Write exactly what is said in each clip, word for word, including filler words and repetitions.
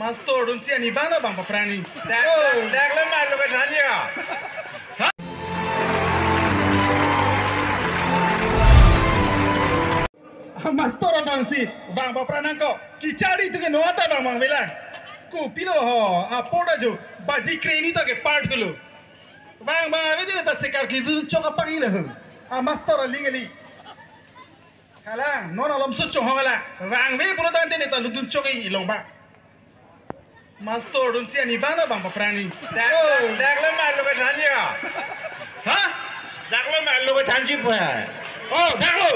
Master atumsi ani bang na bang paphrang ni. Dak, oh, dak lo ma lo ka than ya. Master atumsi bang paphrang nangkok. Kicharli atum ke no ata bang bang vela. Kopilo ho, apor ajo, baji kreni ta ke part kulo. Bang bang ave dile ta sekar kidun chok apang ila ho. A master aling ali. Hala, non alom su chong ho hala. Bang ve pura dan tene ta ludun chok i long bang. Master atumsi ani bang na bang paphrang ni. Dak, oh, dak lo ma lo ka than ya. Ha? Dak lo ma lo ka than ji pa. Oh, dak lo.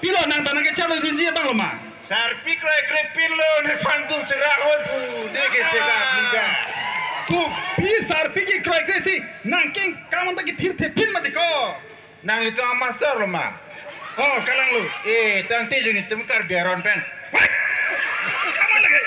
Pilo nang ta nang kecharlidunji bang lo ma. Sarpi kroikre pinlo nephan tum serak oi pu. De ke serak ni ka. Kopi sarpi ke kroikre si nangkeng kaman ta kithirthe pin mati ko. Nanglitum a master lo ma? Oh, kalang lo. Eh, tangte juni tum Karbi aron pen. Wait! Kaman lagi.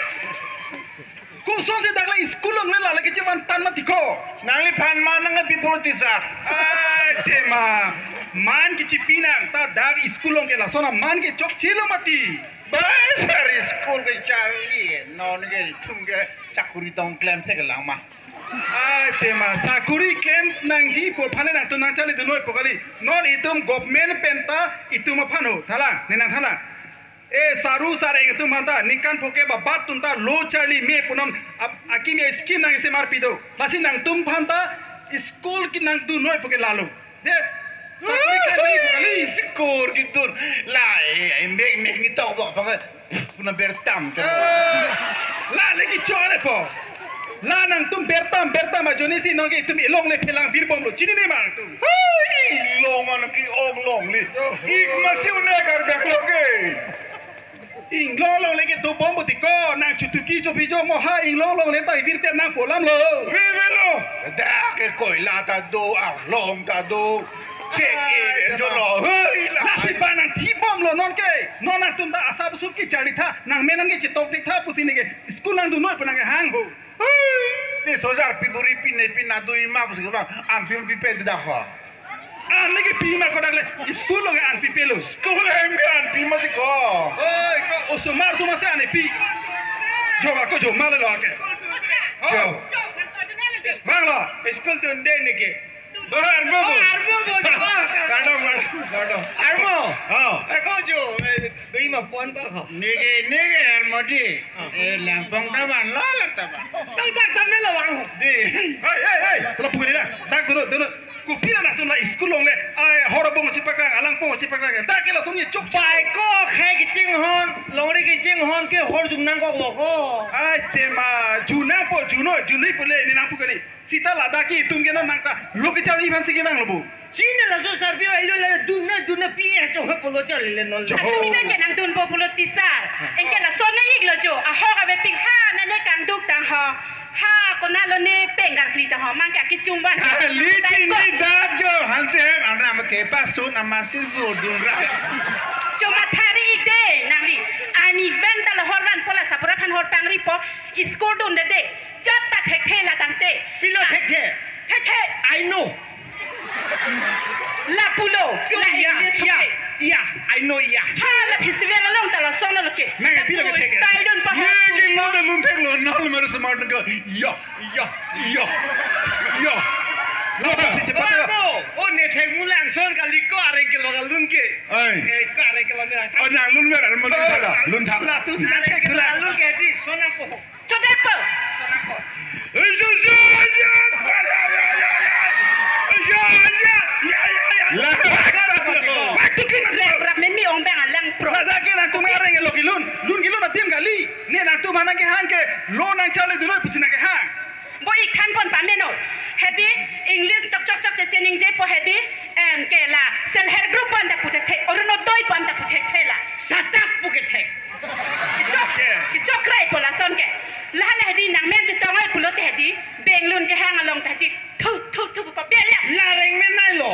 Kosonsi dak la school along le la lagi chevan tan mati ko. Nangliphan man nangpi pulo teacher. Ai, tema. Man kechepi nang ta dak school along ke lason aman ke chokchelo mati. Bai, sir, school kecharli ke non ke netum ke sakuri tong klemse kelang ma. Ai, tema, sakuri klem nangji pu aphan le nangtum nangcharlidun noi pu kali. Non itum government pen ta itum aphan ho. Thala, ne nang thala. E, saru sareng itum aphan ta ningkan phoke ba bat atum ta lo charli me pu non ap-, akimi scheme nangsemarpi do. Lasi nangtum aphan ta school kenangdun noi pu ke lalo. De, sakuri klem nangji pu kali. School kedun. La, e, e, mek, mek ni tok bok, bok. Puna bertam ke. Eh, la lagi chore po. La nangtum bertam, bertam ajoine si nonke itum ilong le phelang virbomlo. Chinine ma nangtum? Hai, ilong ano ke-ong longle. Oh. Ik masi une karbek lo ke. Inglong longle ke dobom buti ko, nang chutuki chopi jo mo ha inglong longle ta ivirte nang polamlo. Virvelo. Dak ke koila ta do, arlong ta do. Check in, ai, enjoy lo. Hei, la. Lasi bang nangthibomlo nonke. Non nangtum ta asap sup kecharli tha. Nangmen nangke chetok tik tha pusi neke school nangdun noi pu nangkehang ho. Hei, ne sojar pi buri pi ne pi nadu ima pusi kevang. An pi pipe dak ho. An lagi pi ma kodak le. School along ke an pipelo. School hem ke an pi mati ko. Oi, ko osomar atum ase an pi. Jo ma ko jo ma le lo ke. Jo. Bang lo. School dunde neke. Oh, armo bo. Oh, armo bo. Kardom, kardom, kardom. Armo. Oh. Eko jo, eh, dui ma pon pa ko. Neke, neke armo di. Oh. Eh, langpong taban, lo lo taban. Tang tak tam lo bang. Di. Hei, hei, hei. Telah pukul ini lah. Tak dulu, dulu. Kopilo nangtum la school along le. Ai, hor bong chipaklang, alang bong chipaklang. Tak ke lason ye chok chok. Bai ko khai kechinghon, longri kechinghon ke hor jung nangkoklo ko. Ai, tema, juna po, juno, juni po le, ne nang pu kali. Sita ladak ke itum ke non nang ta lo kecharli aphansi kevanglo bo. Chini laso sarpi ba ilo la dunna dunna pi ya chong ha pulo charli le non. Chong. Atumi bang ke nangdunpo pulo teacher. Anke lason ne iklo jo. Ahok avepik ha nane kangduk tang ho. Ha konatlo ne pengkar kli tang ho. Mang ke akichum ban. Li ti ni dak jo hanse hem anra ma ke pasun amasi vur dunra. Chomathari ik de nangli. Ani vang ta lahor vanpo la sapura aphan hor pangripo. School dunde de. Chot ta thekthe la tangte. Pilo thekthe? Thekthe. I know. La pulo. Oh, la yeah, English yeah, okay. Yeah, I know, yeah. Ha, la festival along ta lason lo ke. Nang pilo ke thekthe? Style dunpo ha. Ye ke lo da lun theklo, nol mer smart ka. Yeah, yeah, yeah, yeah. Lo ba si chepat lo. Oh, ne thek mulang son kali ko areng ke lo ka lun ke. Ai. Eh, ko areng ke lo ne. Oh, nang lun mer mo lun tha la. Lun tha. Latum si nang thek la. Lun ke di son ang po. Chodakpo. Waktu klik rap mimi ong bang alang pro. Ladak ke nangtum areng lo kelun. Lun kelun adim kali. Ne nangtum aphan nangkehang ke lo nangcharlidun noi pusi nangkehang. Bo ik thanpon pameno. Hedi English chok chok chok che ningjepo hedi. Em ke la self help group pon ta pu thekthe. Orunodoi pon ta pu thekthe la. Shut up pu ke thek. Kechok, kechok krai po lason ke. Laha le hedi nangmen chetong oi pulote hedi. Benglun kehang along ta hedi. Thu, thu, thu, pa bela. La reng men nai lo.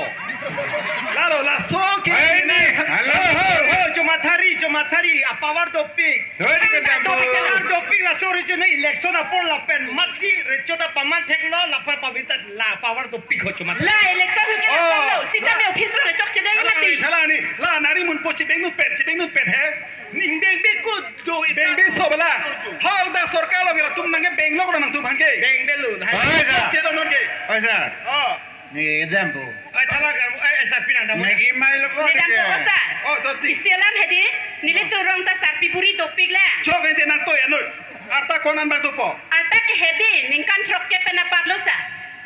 Lalo, laso ke. Ai, ni, hello. Ho, ho, ho, chomathari, chomathari. A power dopik. Hoi, ni ke power dopik. Kaso recho ne election apor lapen matsi recho ta paman theklo lapen pamita la power to pikho chuma. La election ke Oh, lo. Sita la. Me office lo chokche dei Thala mati. ni, thala ni, la nari mun po chibeng dun pet, chibeng dun pet he. Ning beng be ko do ita. Beng be so bala. Hal da sorkar lo ngira tum nangke beng lo nangtum aphan ke. Beng be lo. Hai. Oi, sir. Chokche do non ke. Oi, sir. Oh. Ni edam po. Ai thala kar ai ai sarpi nang damo. Maggie mai lo ko Ni dam dike. po, sir. Oh, to ti. Isi alam hedi, neli turong ta sarpi buri dopik la. Chok ente nang toy anoi. Arta konan bang dopo. Arta ke hedi, ningkan throk ke pen apar lo, sir.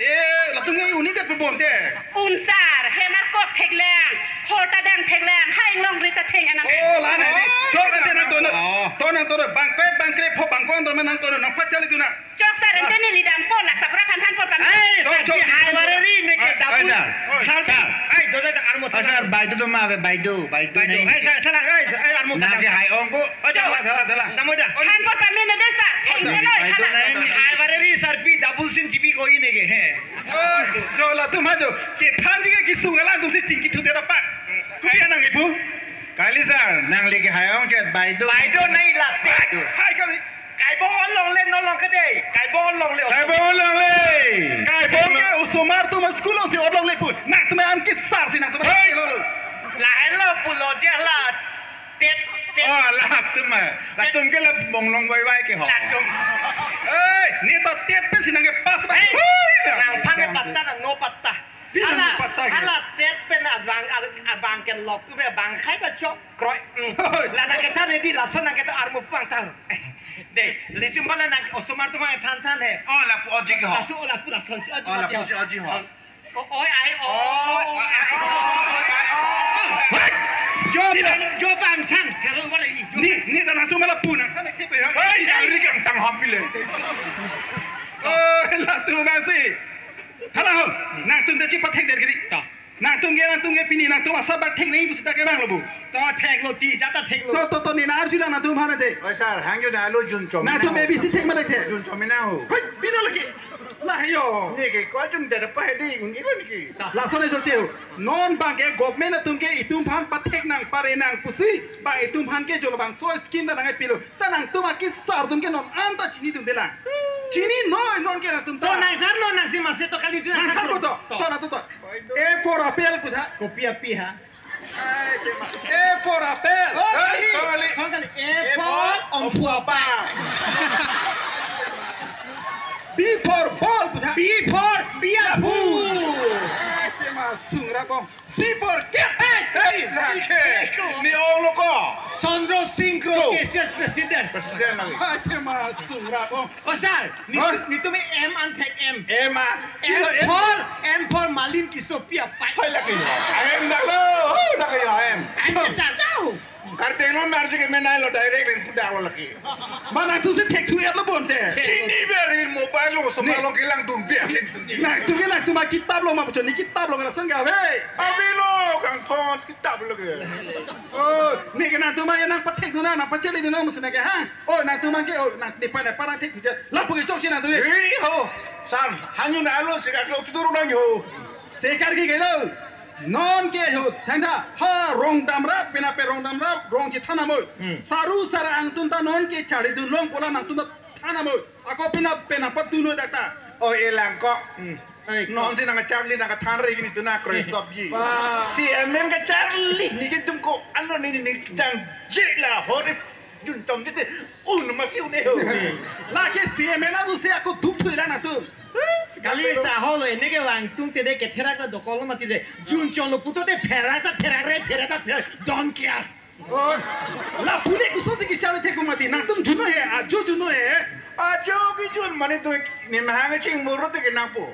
Eh, latum ngai uni det pubon te. Un sir, hemar kok theklang, horta dang theklang, hai long rita theng anam. Oh, lan hedi. Chok ente nang toy no. Oh. To nang toy no. Bangkre, bangkre, pho bangkon to nang toy no. Nang pachali tu na. Chok sir, ente neli dam pon, la sapra phan than pon pam. Ai, Chok, sir, chok, hai chok. Bareri ne ke Ai, dapu. ai, sir. Sir, Sir. sir. Ai, doja ta armo Ai, sir, than. Baidu do ma ave, Baidu, Baidu Baidu. nai. Ai, sir, thalang, ai, ai, armo Nang than. ke hai ong ko. Oh, Chok. thalang, thalang, thalang. Damoda. Than pon pam ne de, sir. Theng Baidu, no, Baidu thalang. nai. Hai bareri sarpi double sim G B ko ini ke, he. Oh, jo latum ha jo. Kethan ji ke kisung alam atum si chingki thu de dapat. Kopi anang ibu. Kali sir, nangli ke hai ong jet Baidu. Baidu nai late. Baidu. Hai kali. Kaibong along le nolong ke dei. Kaibong along le. Kaibong along le. Kaibong ke osomar atum school along si along le pu. Nangtum an ke sir si nangtum Hei. Lo lo. Lahen lo pulo je la. Tet, tet. Oh, latum ma. Latum ke la bonglong wai wai ke ho. Latum. Hei, ni to tet pen si nangke pass ba. Hei. Hei, na. Nangphan ke patta na no patta. Pin Hala, nang patta ke. Hala tet pen abang, abang ke lok tu be bang khai ta chok kroi. Mm. Hoi. La nangkethan ready, lason nangkethan armo pang tang. Dei, litum pala nang osomar atum aphan than than he. Oh, lapu oji ke ho. Laso lapu lason si oji Oh, ho lapu dia. si oji ho. Oh, oi, ai, oh, Oh, oh, ai, oh, ai, oh, oh, ai, oh. Hei! Jo, jo bang than. Hello, wala i. Jo. Ni, ni ta nangtum lapu nang than ke pe ha. Hei, jangri kang tang hampile. Oh, latum asi. Hala ho, nangtum ta chepathek der giri. Ta. Nangtum ke, nangtum ke pini, nangtum asap bak thek nai pusita ke bang lo bu. To thek lo ti, jata thek lo. To, to, to, ni na arju lang nangtum aphan te. Oi sir, hangjo na lo jun chom Nangtum na ho. A B C thek ma te. Jun chom na ho. Hei, pino lagi. Lah yo. Ni ke ko jun dere pa hedi un ilo ni ki. Lason e jo cheu. Non bang ke government atum ke itum aphan pathek nang pare nang pusi. Bang itum aphan ke jo labangso scheme ta nang pilo. Ta nangtum akesar atum ke non anta chinidunde lang. Chinine non ke nangtum ta. To nang jar lo nang si masi to kali tu Nang nang jar jar lo. To. To. To nangtum to. A for apple putha. Kopi api ha. Ai, tema. A for apple. Oh, Hey, kali. Sorry. Kali. A A for for Ompu Apa. B for ball putha. B for Biapu. Ai, tema sungra bong. C for cat. Hey, hey, Hey, lake. Hey, Ni ong lo ko. Chandra Singh Kro, Kro. K C S president. President lagi. Hai tema sungra ko. Oh sir, ni Hah? Ni tu M an thek M. M an. M Kilo M. for M for Malin Kisopi apai. Hai lagi. M dak lo. Oh, dak ya M. Ai ke char jao. Karbi Anglong marji ke menai lo direct ring pudak lo lagi. Mana tu si thek thu ya lo bonte. Chini berin mobile lo semua Ni. lo kilang dum biar. Nangtum ke nangtum a kitab lo ma puchon ni kitab lo ngara sangga we. Abi lo kang thon kitab lo ke. Oh, ni ke nangtum a ya nang pathek dun nang pacheli dun nang mesin ke ha. Oh, nangtum ke oh nang di pai na parang thek tuja. Lapu ke chok si nangtum ke. Hi ho. San hangyu na lo si ka lo tudur nang yo. Sekar ke ke lo. Non ke ho. Thangta ha rong damra pena pe rong damra rong chithana mo. Hmm. Saru sara angtum ta non ke chari dun long pola nangtum ta thana mo. Ako pina pena patu no dakta. Oh, elang ko. Hmm. Ai, Non ko. si nang charli nang than re ni tu na kroi stop ji. Wah. Si M N ka charli ni ke tum ko ano ni ni dang je la hore jun tom jete. Oh, no masi une ho. Lake si M N a tu si ako duk thui la na tu. Kali sa holo ene ke wang tung te de ke thera ka dokol mati de. Jun chon lo puto de phera ta phera re phera ta phera. Don't care. Oh, la pule kuso si kichalo thek mati. Nangtum juno he, ajo juno he. Ajo ki jun mane tu ni mahang ching muru te ke nangpo.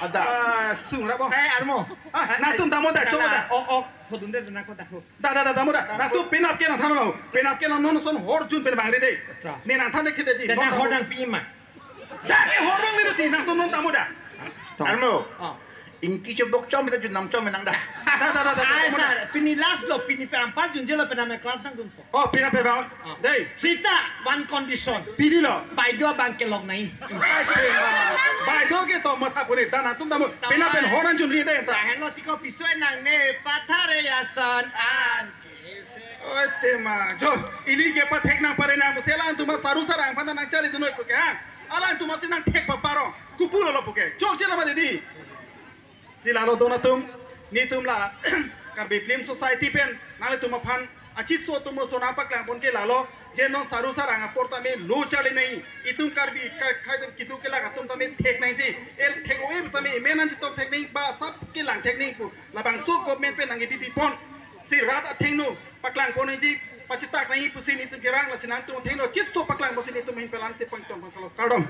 Ada. Ah, sungra bo. Hai, armo. Ah, nangtum damo da, choba da. Oh, oh, hodun de nangko da ho. Da, da, da, damo da. Nangtum penap ke nang thano. Penap ke nang non son hor jun pen bangri de. Tra. Ni nang than de khite ji. Te nang hor nang pi ma. Da ke hor nang ni ti nangtum non damo da. Armo. Ah. Ingki chobok chom ta jun nam chom nang da. Da, da, da, da, Ai da, da. sir, pini last lo, pini pe ampar jun jelo pename class nang dun po. Oh, pina pe bang. Ah. Dei. Sita, one condition. Pini lo. Baido bang kelok nai. Baido ke to matha puni. Da nangtum damo. Pina pen Tamai. horan jun ri dei ta. Tahen lo tiko piso nang ne pathare ya son an. Tema jo, ili ke pathek nang pare nang pusi alangtum a Saru Sarang aphan nangchari dunoi puke ha. Alangtum asi nangthek pa parong. Kopulo lo puke. Chokche lo ma didi. Ti lalo don atum, netum la Karbi Film Society pen nanglitum aphan achitso atum oso nangpaklang pon ke lalo, je non Saru Sarang apor tame lo charli nai. Itum Karbi ka-, khai kitu kelang atum tame thek nangji. El thek-o em same emen an chitok thek nai ba sap kelang thek nai pu. Labangso government pen nangkebipi pon. Si rat athengno paklang pon nangji, pachitak nangji pusi netum kevang, lasi nangtum athengno chitso paklang pusi netum ahin pelan si pangtong pangkalo. Kardom.